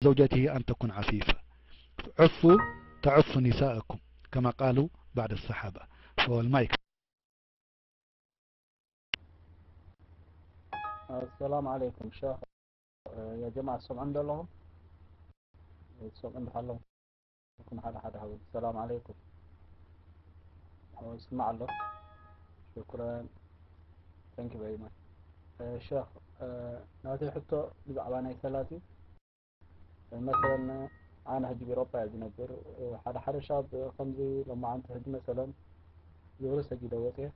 زوجته أن تكون عفيفة. عفوا تعف نساءكم كما قالوا بعض الصحابة. فالمايك. السلام عليكم شيخ. يا جماعة، سمعون دلهم؟ سمعون دلهم؟ يكون حدا حدا حبيب. السلام عليكم. هو اسمع له. شكرا. Thank you very much. شيخ، ናተይ ሕቶ ብዛዕባ ናይ ሰላት እዩ። መሰለን ኣነ ሕጂ ብኤውሮጳ እየ ዝነብር። ሓደ ሓደ ሻብ ከምዚ ሎማዓንቲ ሕጂ መሰለን ዙህሪ ሰጊደ ወፅየ፣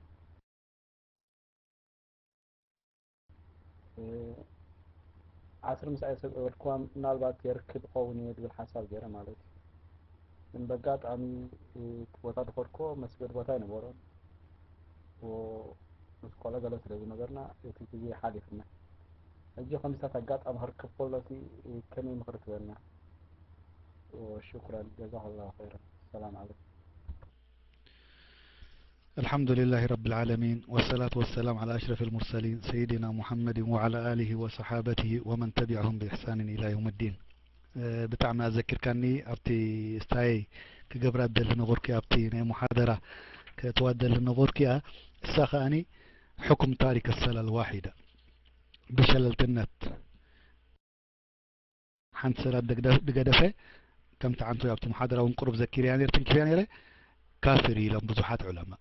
ዓስር ምሳይ ሰብ ወድክዋ ምናልባት የርክብ ኸውን እየ ዝብል ሓሳብ ገይረ ማለት እዩ። ግን በጋጣሚ እቲ ቦታ ዝኸድኮ መስገድ ቦታ ኣይነበሮን። ምስ ቆሎ ገለ ስለ ዝነበርና እቲ ግዜ ሓሊፍና። ሕጂ ከምዚታት ኣጋጣሚ ክርከብ ከሎ ከመይ ምኽሪ ትበና? ሽኩራን ጀዛከላሁ ኸይራን። ሰላም ዓለይኩም። الحمد لله رب العالمين، والصلاة والسلام على أشرف المرسلين سيدنا محمد وعلى آله وصحابته ومن تبعهم بإحسان إلى يوم الدين. ብጣዕሚ ኣዘኪርካኒ። ኣብቲ ስታይ ክገብራ ደሊ ነበርኩ፣ ኣብቲ ናይ ሙሓደራ ከእትዋ ደሊ ነበርኩ እያ። እሳ ከኣኒ ሕኩም ታሪክ ሰላል ዋሒዳ ብሸለልትነት ሓንቲ ሰላት ድገደፈ፣ ከምቲ ዓንቱ ኣብቲ ሙሓደራ እውን ቁሩብ ዘኪርያ ነይረ፣ ትንኪፍያ ነይረ፣ ካፍር ኢሎም ብዙሓት ዑለማ።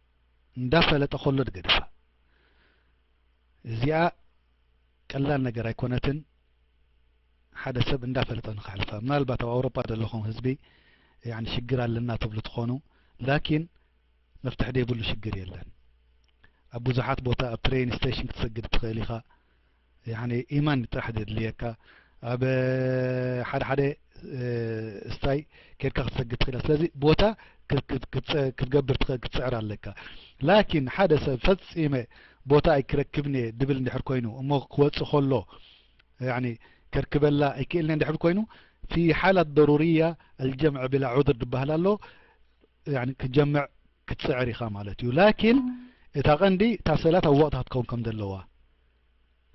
እንዳፈለጠ ከሎ ድገደፋ። እዚኣ ቀላል ነገር ኣይኮነትን። ሓደ ሰብ እንዳፈለጠ ንኸሕልፋ። ምናልባት ኣብ ኣውሮጳ ዘለኹም ህዝቢ ያኒ ሽግር ኣለና ትብሉ ትኾኑ፣ ላኪን መፍትሒ ዘይብሉ ሽግር የለን። ኣብ ብዙሓት ቦታ ኣብ ትሬን ስቴሽን ክትሰግድ ትኽእል ኢኻ። ያኒ ኢማን ጥራሕ ዘድልየካ። ኣብ ሓደ ሓደ ስታይ ኬድካ ክትሰግድ ትኽእል። ስለዚ ቦታ ክትገብር ክትጽዕር ኣለካ። ላኪን ሓደ ሰብ ፈጺመ ቦታ ኣይክረክብን እየ ድብል እንድሕር ኮይኑ እሞ ክወጽእ ከሎ ያኒ ከርክበላ ኣይክእልን እንድሕር ኮይኑ ፊ ሓላት ደሩርያ ኣልጀምዕ ብላ ዑድር ድበሃል ኣሎ። ያኒ ክጀምዕ ክትጽዕር ኢኻ ማለት እዩ። ላኪን እታ ቀንዲ እታ ሰላት ኣብ ወቕታ ክትከውን ከም ዘለዋ።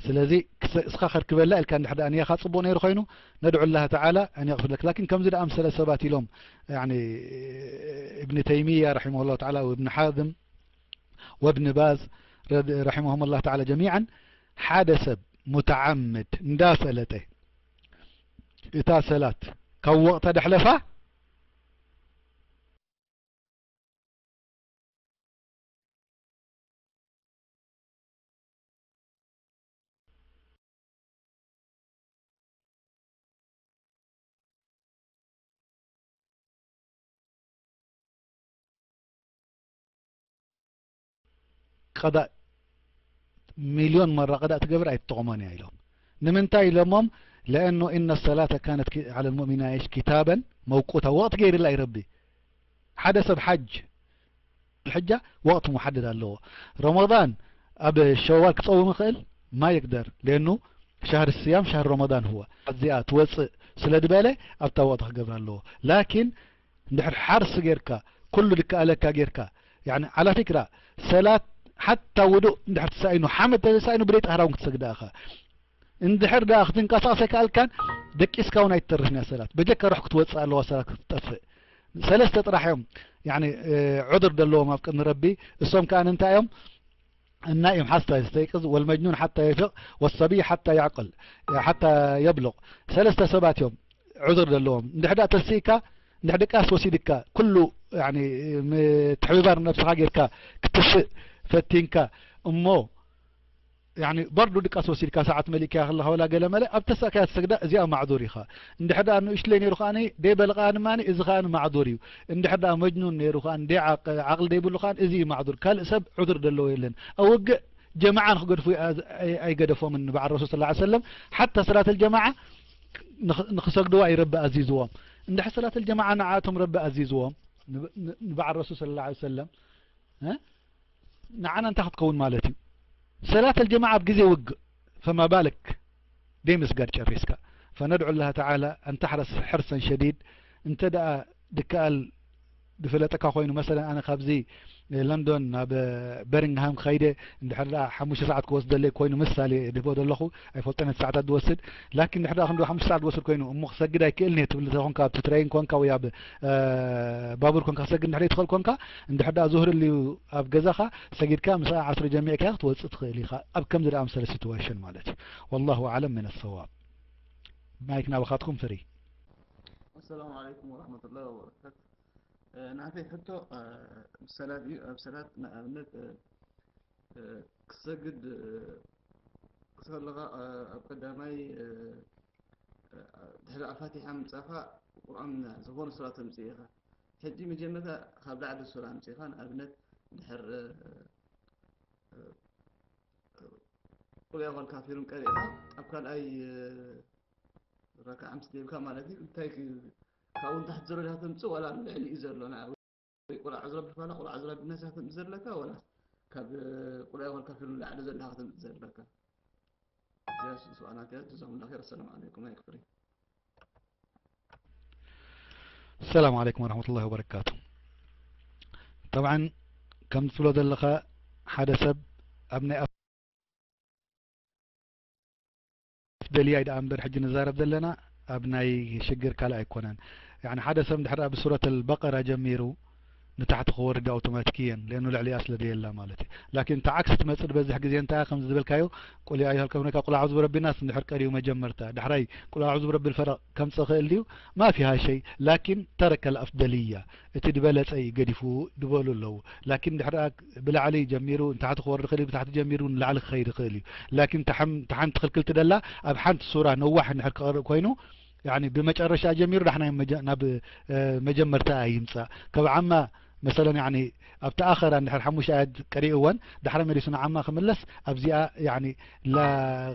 ስለዚ እስኻ ከርክበላ ኢልካ እንድሕር ደኣ ንያኻ ጽቡቕ ነይሩ ኮይኑ ነድዑ ላህ ተዓላ ኣን የቕፍር ለክ። ላኪን ከምዚ ደኣ ኣምሰለ ሰባት ኢሎም ያኒ እብኒ ተይሚያ ረሒመሁላህ ተዓላ ወእብኒ ሓዝም ወእብኒ ባዝ ረሒመሁም ላህ ተዓላ ጀሚዓን ሓደ ሰብ ሙተዓምድ እንዳፈለጠ እታ ሰላት ካብ ወቕታ ደሕለፋ ቀዳእ ሚልዮን መራ ቀዳእ ትገብር ኣይትጠቕሞን እያ ኢሎም። ንምንታይ ኢሎሞም? ለአኑ ኢነ ሰላተ ካነት ዓለ ልሙእሚና ሽ ኪታበን መውቁታ ወቕት ገይርላ እዩ ረቢ። ሓደ ሰብ ሓጅ ሕጃ ወቕት ሙሓደድ ኣለዎ። ረመዳን ኣብ ሸዋል ክጸውም ይኽእል ማ ይቅደር ለኑ ሻህር ስያም ሻህር ረመዳን ህወ እዚኣ ትወፅእ ስለ ዝበለ ኣብታ ወቕት ክገብር ኣለዎ። ላኪን እንድሕር ሓርስ ጌርካ ኩሉ ድከኣለካ ጌርካ ያኒ ዓላ ፊክራ ሰላት ሓታ ውዱእ እንድሕር ተሳኢኑ ሓመድ ተሳኢኑ ብደይ ጣህራ እውን ክትሰግዳ ኢኻ። እንድሕር ደኣ ክትንቀሳቐስ ኣይከኣልካን ደቂስካ እውን ኣይትተርፍን እያ ሰላት። በጀካ ሩሕ ክትወፅእ ኣለዋ ሰላት ክትጠፍእ። ሰለስተ ጥራሕ እዮም ያኒ ዑድር ዘለዎም ኣብ ቅድሚ ረቢ። እሶም ከኣ እንታይ እዮም? النائم حتى يستيقظ والمجنون حتى يفيق والصبي حتى يعقل حتى يبلغ። ሰለስተ ሰባት እዮም ዑድር ዘለዎም። እንድሕር ደኣ ተሲእካ እንድሕር ድቃስ ወሲድካ ኩሉ ያኒ ምትሕብባር ነብስኻ ጌርካ ክትስእ ፈቲንካ እሞ ያኒ በርዱ ድቃስ ወሲድካ ሰዓት መሊእካያ ከለኻ ወላ ገለ መለ ኣብ ተሳእካያ ትሰግዳ እዚኣ ማዕዱር ኢኻ። እንድሕር ደኣ ንእሽትለይ ነይሩ ከኣ ደይ በለቓ ድማ እዚ ከኣ ማዕዱር እዩ። እንድሕር ደኣ መጅኑን ነይሩ ከኣ ደይ ዓቅ- ዓቕሊ ደይብሉ ከኣ እዚ እዩ ማዕዱር። ካልእ ሰብ ዑድር ዘለዎ የለን። ኣብ ውግእ ጀማዓ ንክገድፉ ኣዝ- ኣይ- ኣይገደፎምን ንበዓል ረሱል ሰለላሁ ዐለይሂ ወሰለም ሓታ ሰላት ኣልጀማዓ ንኽ- ንክሰግድዋ እዩ ረቢ ኣዚዝዎም። እንድሕር ሰላት ኣልጀማዓ ንዓቶም ረቢ ኣዚዝዎም ንብ- ን- ንበዓል ረሱል ሰለላሁ ዐለይሂ ወሰለም እ ንዓና እንታይ ክትከውን ማለት እዩ? ሰላት ኣልጀማዓ ኣብ ግዜ ውግእ ፈማ ባልክ ደይ ምስጋድ ጨሪስካ። فندعو الله تعالى أن تحرص حرصا شديد። እንተ ደኣ ድከኣል ዝፈለጠካ ኮይኑ፣ መሰለን ኣነ ካብዚ ለንዶን ናብ በርንግሃም ክኸይደ እንድሕር ደኣ ሓሙሽተ ሰዓት ክወስደለይ ኮይኑ፣ ምሳሌ ድህቦ ዘለኹ፣ ኣይፈልጦን እቲ ሰዓታት ዝወስድ። ላኪን እንድሕር ደኣ ክንዲ ሓሙሽተ ሰዓት ዝወስድ ኮይኑ እሞ ክሰግድ ኣይክእልን እየ ትብል ተኾንካ፣ ኣብቲ ትሬን ኮንካ ወይ ኣብ ባቡር ኮንካ ክሰግድ እንድሕር ትኽእል ኮንካ፣ እንድሕር ደኣ ዙህር ልዩ ኣብ ገዛኻ ሰጊድካ፣ ምስኣ ዓስሪ ጀሚዕካ ክትወጽእ ትኽእል ኢኻ። ኣብ ከምዚ ደኣ ኣምሰለ ሲትዋሽን ማለት እዩ። ወላሁ ኣዕለም ምን ኣሰዋብ። ማይክ ናባኻትኩም ፍሪ። السلام عليكم ورحمة الله وبركاته. ናተይ ሕቶ ኣብ ሰላት እዩ። ኣብ ሰላት ንኣብነት ክሰግድ ከለኻ ኣብ ቀዳማይ ድሕሪ ፋቲሓ ምምጻኻ ቁርኣን ዝኾነ ሱራ ተምጽእ ኢኻ። ሕጂ መጀመርታ ካብ ላዕሊ ሱራ ኣምጺኻ፣ ንኣብነት ድሕር ቁል ያ ዩሀል ካፊሩን ቀሪእኻ ኣብ ካልኣይ ረክዓ ምስ ደይብካ ማለት እዩ። እንታይ ክ- ካብኡ ንታሕቲ ዘሎ ዲኻ ተምጽእ ዋላ ንልዕሊ እዩ ዘሎ? ንዓ ወይ ቁል ኣዕዙ ረቢ ፋላ ቁል ኣዕዙ ረቢ ናስ ዲኻ ተምጽእ ዘለካ ዋላ ካብ ቁል ያ ዩሀል ካፊሩን ንላዕሊ ዘሎ ዲኻ ተምጽእ ዘለካ? እዚኣ እሱ ስዋእናት እያ። ጀዛኩም ላ ኸይር። ኣሰላሙ ዓለይኩም። ኣይክፍሪ السلام عليكم ورحمة الله وبركاته. طبعا ከም ትብሎ ዘለኻ ሓደ ሰብ ኣብ ናይ ኣፍ ደልያ እዩ ደኣ እምበር ሕጂ ንዛረብ ዘለና ኣብ ናይ ሽግር ካልእ ኣይኮነን። ያኒ ሓደ ሰብ እንድሕር ደኣ ብሱረት ኣልበቀራ ጀሚሩ ንታሕቲ ክወርድ ኣውቶማቲክየን ለእኑ ልዕሊኣ ስለ ደየላ ማለት እዩ። ላኪን እታ ዓክስ ትመጽእ ዝበዝሕ ግዜ እንታይ ከምዚ ዝበልካዮ ቁል ያ ኣዩሃል ከፍነ ካብ ቁል ኣዑዝ ብረቢ ናስ እንድሕር ቀሪኡ መጀመርታ ዳሕራይ ቁል ኣዑዝ ብረቢ ልፈለቅ ከምጽእ ክእል ድዩ? ما فيها شيء ላኪን ተረከ ኣልኣፍደልያ እቲ ዝበለጸ እዩ ገዲፉ ዝበሉ ኣለዉ። ላኪን ድሕር ብላዕሊ ጀሚሩ ንታሕቲ ክወርድ ክእል እዩ ብታሕቲ ጀሚሩ ንላዕሊ ክኸይድ ይኽእል እዩ። ላኪን እታ ሓንቲ ክልክልቲ ደላ ኣብ ሓንቲ ሱራ ነዋሕ እንድሕር ክቐርእ ኮይኑ ያኒ ብመጨረሻ ጀሚሩ ዳሕና ናብ መጀመርታ ኣይምጻእ። ካብ ዓማ መሰለን ያኒ ኣብቲ ኣኸራ እንድሕር ሓሙሽተ ኣያት ቀሪእወን ዳሕራ መሊሱ ንዓማ ክምለስ ኣብዚኣ ያኒ ላ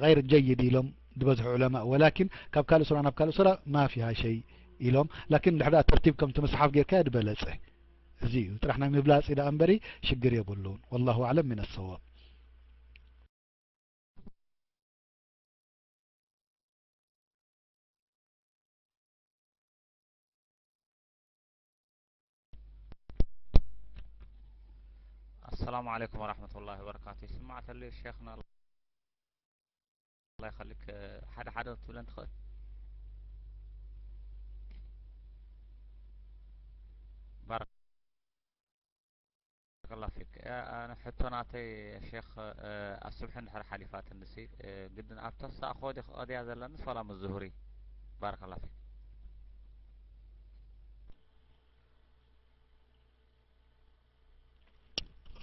غير جيد ኢሎም ዝበዝሑ ዑለማእ። ወላኪን ካብ ካልእ ሱራ ናብ ካልእ ሱራ ما فيها شيء ኢሎም። ላኪን እንድሕር ደኣ ተርቲብ ከምቲ መጽሓፍ ጌርካዮ ዝበለጸ። እዚ እዩ ጥራሕ ናይ ምብላጽ እዩ ደኣ እምበሪ ሽግር የብሉን። والله أعلم من الصواب. السلام عليكم ورحمة الله وبركاته. ይስማዕ ተሎ ሸይኽና፣ ኣላህ ይኸሊክ። ሓደ ሓደ ክትብለን ትኽእል? ባረከላህ ፊክ። ኣነ ሕቶ ናተይ ሸይኽ፣ ኣሱብሒ እንድሕር ሓሊፋትንሲ ግድን ኣብ ተስኣ ክኸድ ክቐድያ ዘለንስ ዋላ ምስ ዙሁሪ? ባረከላህ ፊክ።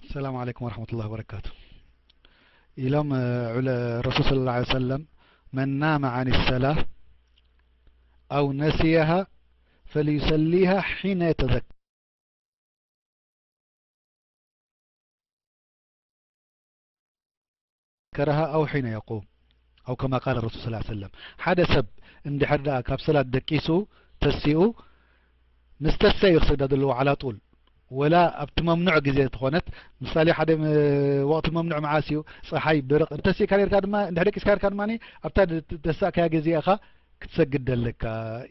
السلام عليكم ورحمة الله وبركاته. ኢሎም ዑለ ረሱል صلى الله عليه وسلم من نام عن الصلاة أو نسيها فليصليها حين يتذكرها أو حين يقوم أو كما قال الرسول صلى الله عليه وسلم ሓደ ሰብ እንድሕር ደኣ ካብ ሰላት ደቂሱ ተሲኡ ምስ ተሰ እዩ ክሰግዳ ዘለዎ على طول ወላ ኣብቲ መምኑዕ ግዜ ተኾነት ምሳሌ ሓደ ወቕቲ መምኑዕ መዓስ እዩ ፀሓይ በርቕ እንተሲእካ ኔርካ ድማ እንድሕር ደቂስካ ኔርካ ድማ ኣብታ ተሳእካያ ግዜ ኢኻ ክትሰግድ ደለካ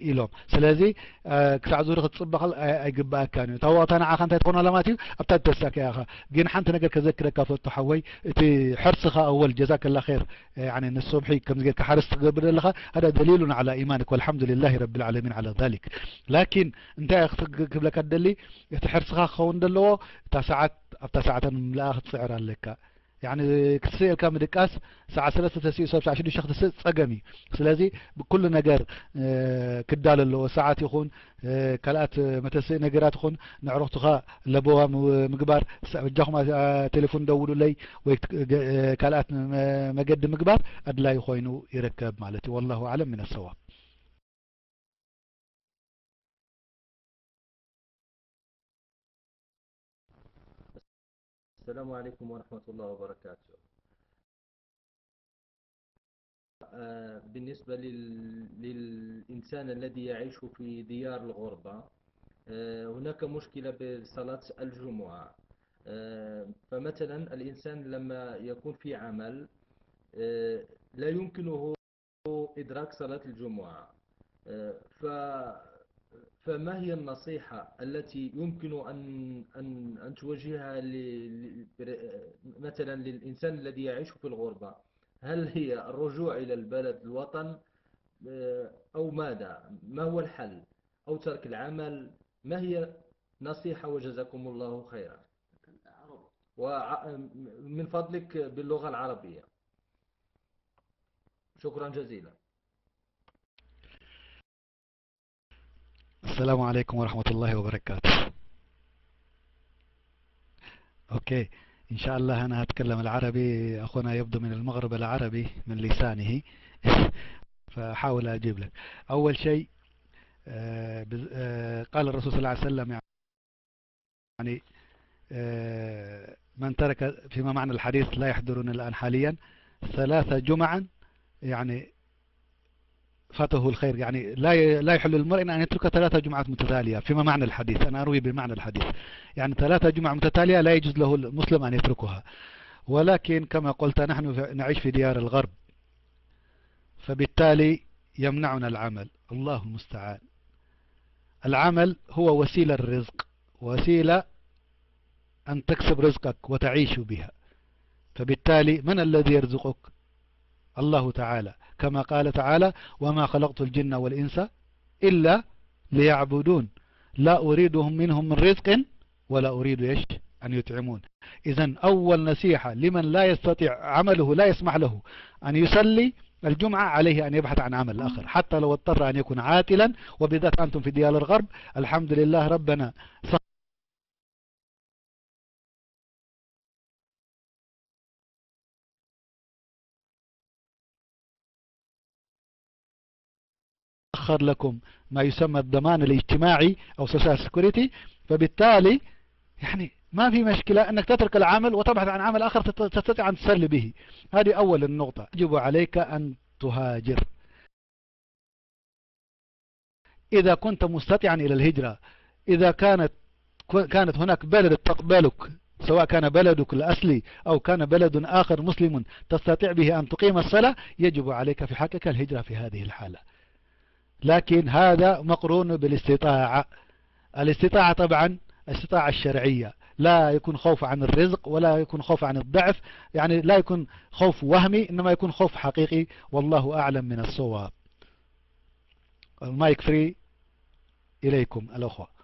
ኢሎም ስለዚ ክሳዕ ዙሪ ክትፅበ ኣይግባኣካን እዩ እታ ወቕታ ንዓኻ እንታይ ትኾን ኣለማት እዩ ኣብታ ተሳእካያ ኢኻ ግን ሓንቲ ነገር ከዘክረካ ፈቱ ሓወይ እቲ ሕርስኻ ኣወል ጀዛከላ ኸይር ንሶብሒ ከምዚ ጌርካ ሓርስ ትገብር ዘለኻ هذا دليل على إيمانك والحمد لله رب العالمين على ذلك لكن እንታይ ክብለካ ደሊ እቲ ሕርስኻ ክኸውን ዘለዎ እታ ሰዓት ኣብታ ሰዓት ንምልኣ ክትፅዕር ኣለካ ያኒ ክትስእልካ ምድቃስ ሰዓ ሰለስተ ተሲኡ ሰብ ሰዓ ሽዱሽተ ክትስእ ፀገም እዩ ስለዚ ብኩሉ ነገር ክዳሎ ኣለዎ ሰዓት ይኹን ካልኣት መተስእ ነገራት ይኹን ንዕሩኽትኻ ለበዋ ምግባር በጃኹም ቴሌፎን ደውሉለይ ወይ ካልኣት መገዲ ምግባር ኣድላይ ኮይኑ ይርከብ ማለት እዩ والله أعلم من الصواب السلام عليكم ورحمة الله وبركاته. بالنسبة لل... للإنسان الذي يعيش في ديار الغربة، هناك مشكلة بصلاة الجمعة. فمثلا الإنسان لما يكون في عمل، لا يمكنه إدراك صلاة الجمعة. ف... فما هي النصيحة التي يمكن أن، أن، أن توجهها ل-، ل-، مثلًا للإنسان الذي يعيش في الغربة؟ هل هي الرجوع إلى البلد، الوطن، آه، أو ماذا؟ ما هو الحل؟ أو ترك العمل؟ ما هي نصيحة؟ وجزاكم الله خيرا. ومن فضلك باللغة العربية. شكرا جزيلا. السلام عليكم ورحمة الله وبركاته. أوكي، إن شاء الله أنا هتكلم العربي. أخونا يبدو من المغرب العربي من لسانه. فأحاول أجيب لك. أول شيء، آه، بز-، آه، قال الرسول صلى الله عليه وسلم، يعني، آه، من ترك، فيما معنى الحديث، لا يحضرني الآن حاليا، ثلاث جمعا، يعني، فاته الخير، يعني، لا ي-، لا يحل للمرء أن يترك ثلاث جمعات متتالية، فيما معنى الحديث، أنا أروي بمعنى الحديث، يعني، ثلاث جمع متتالية لا يجوز له المسلم أن يتركها. ولكن كما قلت، نحن في، نعيش في ديار الغرب، فبالتالي يمنعنا العمل. الله المستعان. العمل هو وسيلة للرزق، وسيلة أن تكسب رزقك وتعيش بها. فبالتالي من الذي يرزقك؟ الله تعالى، كما قال تعالى: "وما خلقت الجن والإنس إلا ليعبدون، لا أريدهم منهم من رزق ولا أريد إيش؟ أن يطعمون". إذن أول نصيحة لمن لا يستطيع، عمله لا يسمح له أن يصلي الجمعة، عليه أن يبحث عن عمل آخر، حتى لو اضطر أن يكون عاطلا، وبالذات أنتم في ديار الغرب، الحمد لله ربنا سخر لكم ما يسمى الضمان الاجتماعي أو social security، فبالتالي، يعني، ما في مشكلة أنك تترك العمل وتبحث عن عمل آخر تت-، تستطيع أن تصلي به. هذه أول النقطة، يجب عليك أن تهاجر. إذا كنت مستطيعا إلى الهجرة، إذا كانت، كانت هناك بلد تقبلك، سواء كان بلدك الأصلي أو كان بلد آخر مسلم تستطيع به أن تقيم الصلاة، يجب عليك في حقك الهجرة في هذه الحالة. لكن هذا مقرون بالاستطاعة. الاستطاعة طبعا الاستطاعة الشرعية، لا يكون خوف عن الرزق ولا يكون خوف عن الضعف، يعني، لا يكون خوف وهمي، إنما يكون خوف حقيقي. والله أعلم من الصواب. المايك فري إليكم الأخوة.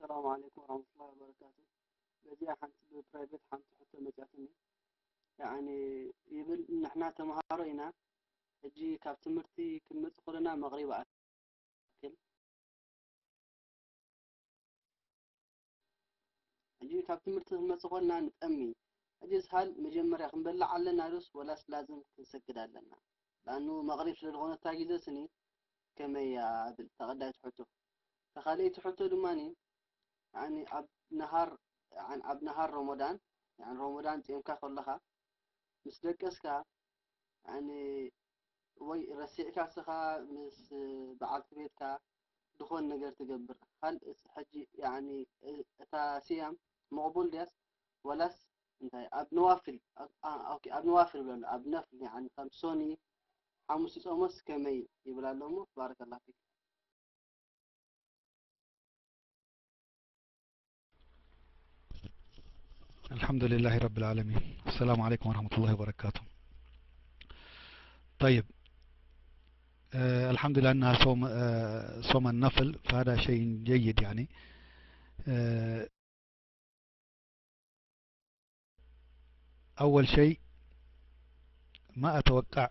السلام عليكم ورحمة الله وبركاته. በዚኣ ሓንቲ ብፕራይቬት ሓንቲ ሕቶ መፂኣትኒ። ያዕኒ ይብል፣ ንሕና ተምሃሮ ኢና። ሕጂ ካብ ትምህርቲ ክንመጽእ ከለና መቕሪብ ኣክል። ሕጂ ካብ ትምህርቲ ክንመጽእ ከለና ንጠሚ። ሕጂ ስሃል መጀመርያ ክንበልዕ ኣለና ዶስ ወላስ ላዝም ክንሰግድ ኣለና? ለኣኑ መቕሪብ ስለ ዝኾነ እታ ግዜ ስኒ ከመይ እያ እብል እታ ቀዳይቲ ሕቶ። እታ ካልኣይቲ ሕቶ ድማኒ፣ ያዕኒ ኣብ ነሃር፣ ያዕኒ ኣብ ነሃር ረመዳን፣ ያዕኒ ረመዳን ጾምካ ከለኻ ምስ ደቀስካ፣ ያዕኒ ወይ ረሲዕካ እስኻ ምስ በዓልቲ ቤትካ ድኾን ነገር ትገብር። ካልእ ሕጂ ያዕኒ እታ ስያም መቕቡል ድያስ ወላስ እንታይ? ኣብ ነዋፍል፣ ኣብ፣ ኣ-፣ ኦኬ፣ ኣብ ነዋፍል ብለሉ፣ ኣብ ነፍል፣ ያዕኒ ከም ሶኒ፣ ሓሙስ ጾሞስ ከመይ ይብል ኣሎ እሞ፣ ባረከላሁ ፊክ። الحمد لله رب العالمين. السلام عليكم ورحمة الله وبركاته. طيب. آه، الحمد لله أنها صوم، آه، صوم النفل، فهذا شيء جيد يعني. آه، أول شيء ما أتوقع